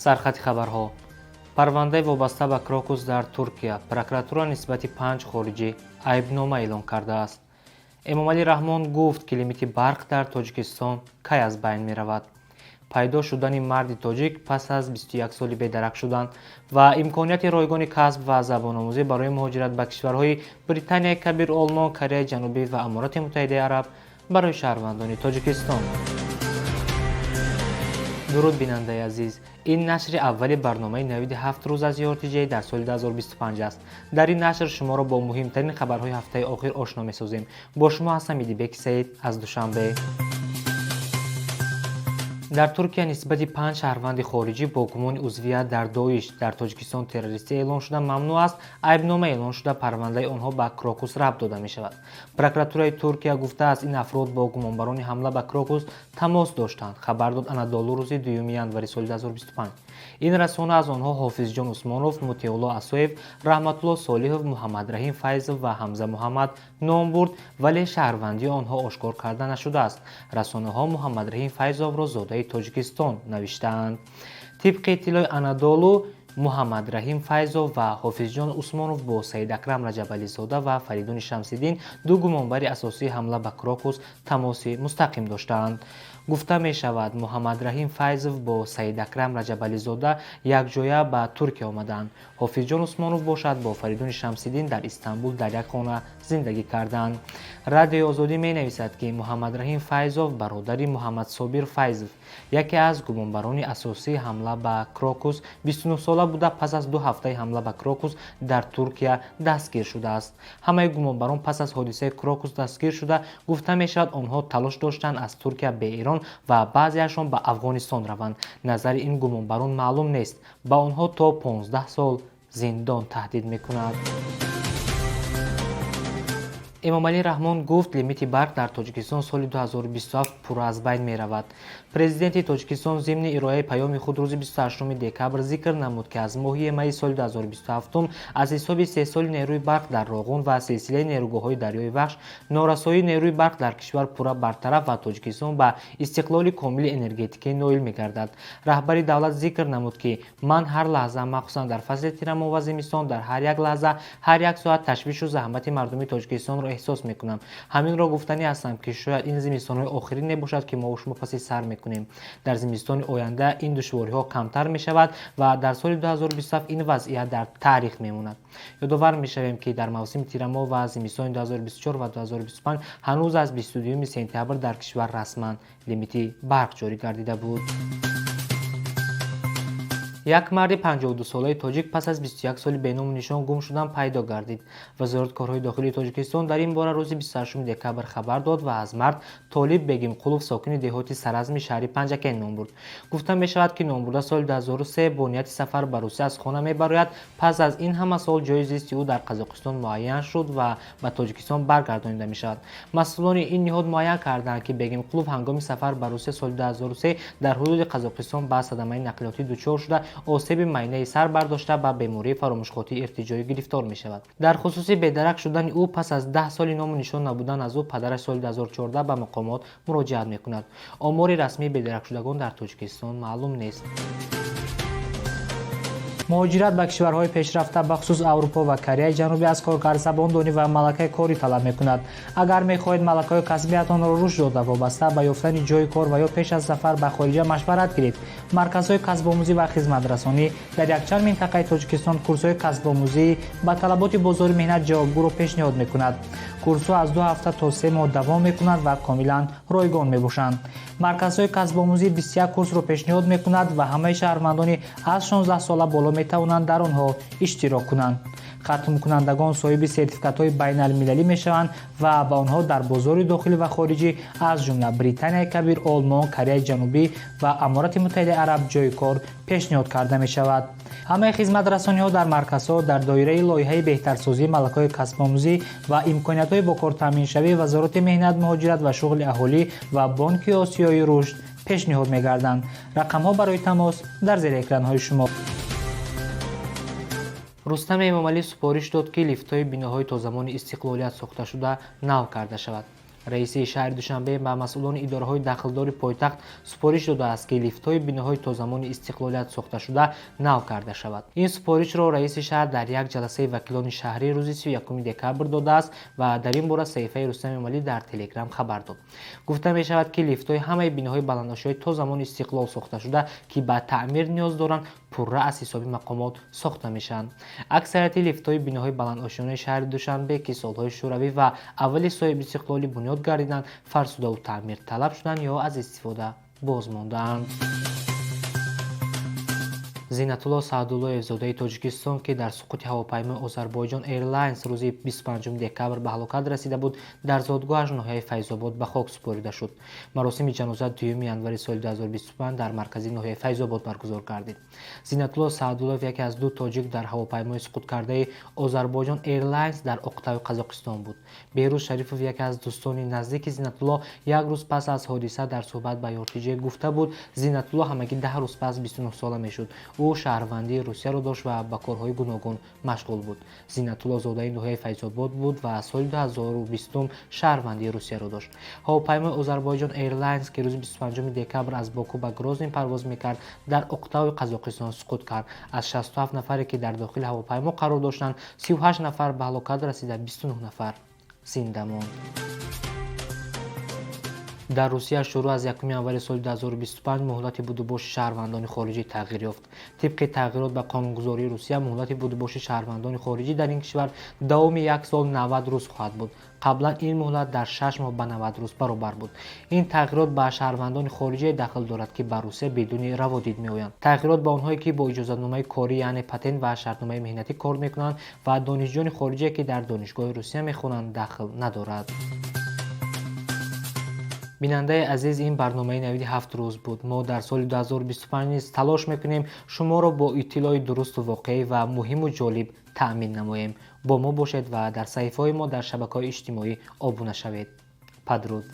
Сархати хабарҳо: парвандаи вобаста ба Крокус дар Туркия, прокуратура нисбати панҷ хориҷӣ айбнома эълон кардааст. Эмомалӣ Раҳмон гуфт, ки лимити барқ дар Тоҷикистон кай аз байн меравад. Пайдо шудани марди тоҷик пас аз 21 соли бедарак шудан ва имконияти ройгони касб ва забономӯзӣ барои муҳоҷират ба кишварҳои Британияи Кабир, Олмон, Кореяи Ҷанубӣ ва Аморати Муттаҳидаи Араб барои шаҳрвандони Тоҷикистон. Дуруд, бинандаи азиз! Ин нашри аввали барномаи «Навиди 7 рӯз» аз ЮРТЖ дар соли 2025 аст. Дар ин нашр шуморо бо муҳимтарин хабарҳои ҳафтаи охир ошно месозем. Бо шумо ҳастам Идибеки Саид аз Душанбе. Дар Туркия нисбати панҷ шаҳрванди хориҷӣ бо гумони узвият дар Доиш, дар Тоҷикистон террористӣ эълон шуда мамнӯъ аст, айбнома эълон шуда, парвандаи онҳо ба Крокус рабт дода мешавад. Прокуратураи Туркия гуфтааст, ин афрод бо гумонбарони ҳамла ба Крокус тамос доштанд, хабар дод Анадолу рӯзи 2 январи соли 2025. Ин расона аз онҳо Ҳофизҷон Усмонов, Мутеулло Асоев, Раҳматулло Солиҳов, Муҳаммадраҳим Файзов ва Ҳамза Муҳаммад ном бурд, вале шаҳрвандии онҳо ошкор карда нашудааст. Расонаҳо Муҳаммадраҳим Файзовро зодаи Тоҷикистон навиштаанд. Тибқи иттилои Анадолу, Муҳаммадраҳим Файзов ва Ҳофизҷон Усмонов бо Саидакрам Раҷабализода ва Фаридуни Шамсиддин, ду гумонбари асосии ҳамла ба Крокус, тамоси мустақим доштаанд. Гуфта мешавад, Муҳаммадраҳим Файзов бо Саидакрам Раҷабализода якҷоя ба Туркия омадаанд. Ҳофизҷон Усмонов бошад, бо Фаридуни Шамсиддин дар Истанбул дар як хона зиндагӣ карданд. Радиои Озодӣ менависад, ки Муҳаммадраҳим Файзов бародари Муҳаммадсобир Файзов, яке аз гумонбарони асосии ҳамла ба Крокус, 29сола буда, пас аз 2 ҳафтаи ҳамла ба Крокус дар Туркия дастгир шудааст. Ҳамаи гумонбарон пас аз ҳодисаи Крокус дастгир шуда, гуфта мешавад, онҳо талош доштанд аз Туркия ба Эрон ва баъзеашон ба Афғонистон раванд. Назари ин гумонбарон маълум нест. Ба онҳо то 15 сол зиндон таҳдид мекунад. Эмомалӣ Раҳмон гуфт, лимити барқ дар Тоҷикистон соли 2027 пурра аз байн меравад. Президенти Тоҷикистон зимни ироаи паёми худ рӯзи 28 декабр зикр намуд, ки аз моҳи майи соли 2027 аз ҳисоби истеҳсоли нерӯи барқ дар Роғун ва силсилаи нерӯгоҳҳои дарёи Вахш норасоии нерӯи барқ дар кишвар пурра бартараф ва Тоҷикистон ба истиқлоли комили энергетикӣ ноил мегардад. Раҳбари давлат зикр намуд, ки ман ҳар лаҳза, махсусан дар фасли тирамоҳ ва зимистон, дар ҳар як лаҳза, ҳар як соат ташвишу заҳмати мардуми Тоҷикистонро эҳсос мекунам. Ҳаминро гуфтанӣ ҳастам, ки шояд ин зимистонҳои охирине бошад, ки мо шумо паси сар мекунем. Дар зимистони оянда ин душвориҳо камтар мешавад ва дар соли 2027 ин вазъият дар таърих мемонад. Ёдовар мешавем, ки дар мавсими тирамоҳ ва зимистони 2024 ва 2025 ҳанӯз аз 22 сентябр дар кишвар расман лимити барқ ҷорӣ гардида буд. Як марди 52солаи тоҷик пас аз 21 соли беному нишон гум шудан пайдо гардид. Вазорати корҳои дохилии Тоҷикистон дар ин бора рӯзи 28 декабр хабар дод ва аз мард Толиб Бегимқулов, сокини деҳоти Саразми шаҳри Панҷакент ном бурд. Гуфта мешавад, ки номбурда соли 2003 бо нияти сафар ба Русия аз хона мебарояд. Пас аз ин ҳама сол ҷои зисти ӯ дар Қазоқистон муайян шуд ва ба Тоҷикистон баргардонида мешавад. Масъулони ин ниҳод муайян карданд, ки Бегимқулов ҳангоми сафар ба Русия соли 2003 дар ҳудуди Қазоқистон ба садамаи нақлиётӣ дучор шуда, осеби майнаи сар бардошта, ба бемории фаромӯшхотирии иртиҷоӣ гирифтор мешавад. Дар хусуси бедарак шудани ӯ пас аз 10 соли ному нишон набудан аз ӯ падараш соли 2014 ба мақомот муроҷиат мекунад. Омори расмии бедаракшудагон дар Тоҷикистон маълум нест. Муҳоҷират ба кишварҳои пешрафта, бахусус Аврупо ва Кореяи Ҷанубӣ, аз коргар забондонӣ ва малакаи корӣ талаб мекунад. Агар мехоҳед малакаҳои касбиятонро рушд дода, вобаста ба ёфтани ҷойи кор ва ё пеш аз сафар ба хориҷа машварат гиред, марказҳои касбомӯзӣ ва хизматрасонӣ дар якчанд минтақаи Тоҷикистон курсҳои касбомӯзӣ ба талаботи бозори меҳнат ҷавобгӯро пешниҳод мекунад. Курсҳо аз 2 ҳафта то 3 моҳ давом мекунанд ва комилан ройгон мебошанд. Марказҳои касбомӯзӣ 21 курсро пешниҳод мекунад ва ҳамаи шаҳрвандони аз 16 сола боло метавонанд дар онҳо иштирок кунанд. Хатмкунандагон соҳиби сертификатҳои байналмилалӣ мешаванд ва ба онҳо дар бозори дохилӣ ва хориҷӣ, аз ҷумла Британияи Кабир, Олмон, Кореяи Ҷанубӣ ва Аморати Муттаҳидаи Араб, ҷойи кор пешниҳод карда мешавад. Ҳамаи хизматрасониҳо дар марказҳо дар доираи лоиҳаи беҳтарсозии малакаҳои касбомӯзӣ ва имкониятҳои бо кор таъминшавии Вазорати меҳнат, муҳоҷират ва шуғли аҳолӣ ва Бонки Осиёи Рушд пешниҳод мегарданд. Рақамҳо барои тамос дар зери экранҳои шумо. Рустам Эмомалӣ супориш дод, ки лифтҳои биноҳои то замони истиқлолият сохташуда нав карда шавад. Раиси шаҳри Душанбе ба масъулони идораҳои дахлдори пойтахт супориш додааст, ки лифтҳои биноҳои то замони истиқлолият сохташуда нав карда шавад. Ин супоришро раиси шаҳр дар як ҷаласаи вакилони шаҳрӣ рӯзи 31 декабр додааст ва дар ин бора саҳифаи Рустам Эмомалӣ дар Телеграм хабар дод. Гуфта мешавад, ки лифтҳои ҳамаи биноҳои баландошёнаи то замони истиқлол сохташуда, ки ба таъмир ниёз доранд, пурра аз ҳисоби мақомот сохта мешаванд. Аксарияти лифтҳои биноҳои баландошёнаи шаҳри Душанбе, ки солҳои шӯравӣ ва аввали соҳибистиқлолӣ бунёд гардиданд, фарсудаву таъмирталаб шуданд ё аз истифода боз мондаанд. Зинатулло Саъдуллоев, зодаи Тоҷикистон, ки дар суқути ҳавопаймои Озарбойҷон Эйрлайнс рӯзи 25 декабр ба ҳалокат расида буд, дар зодгоҳаш, ноҳияи Файзобод, ба хок супорида шуд. Маросими ҷаноза 2 январи соли 2025 дар маркази ноҳияи Файзобод баргузор гардид. Зинатулло Саъдуллоев яке аз ду тоҷик дар ҳавопаймои суқуткардаи Озарбойҷон Эйрлайнс дар Оқтауи Қазоқистон буд. Беҳрӯз Шарифов, яке аз дӯстони наздики Зинатулло, як рӯз пас аз ҳодиса дар суҳбат ба ЮРТИЖ гуфта буд, Зинатулло ҳамагӣ 10 рӯз пас 29 сола мешуд. Ӯ шаҳрвандии Русияро дошт ва ба корҳои гуногун машғул буд. Зинатулло зодаи ноҳияи Файзобод буд ва соли 2020 шаҳрвандии Русияро дошт. Ҳавопаймои Озарбойҷон Эйрлайнс, ки рӯзи 25 декабр аз Боку ба Грозний парвоз мекард, дар Оқтауи Қазоқистон суқут кард. Аз 67 нафаре, ки дар дохили ҳавопаймо қарор доштанд, 38 нафар ба ҳалокат расида, 29 нафар зинда монд. Дар Русия шурӯъ аз 1 январи соли 2025 муҳлати будубоши шаҳрвандони хориҷӣ тағйир ёфт. Тибқи тағйирот ба қонунгузории Русия, муҳлати будубоши шаҳрвандони хориҷӣ дар ин кишвар давоми як сол 90 рӯз хоҳад буд. Қаблан ин муҳлат дар 6 моҳ ба 90 рӯз баробар буд. Ин тағйирот ба шаҳрвандони хориҷие дахл дорад, ки ба Русия бидуни раводид меоянд. Тағйирот ба онҳое, ки бо иҷозатномаи корӣ, яъне патент ва шартномаи меҳнатӣ кор мекунанд, ва донишҷӯёни хориҷие, ки дар донишгоҳи Русия мехонанд, дахл надорад. Бинандаи азиз, ин барномаи Навиди ҳафт рӯз буд. Мо дар соли 2025 низ талош мекунем шуморо бо иттилои дурусту воқеӣ ва муҳиму ҷолиб таъмин намоем. Бо мо бошед ва дар саҳифаҳои мо дар шабакаҳои иҷтимоӣ обуна шавед. Падруд.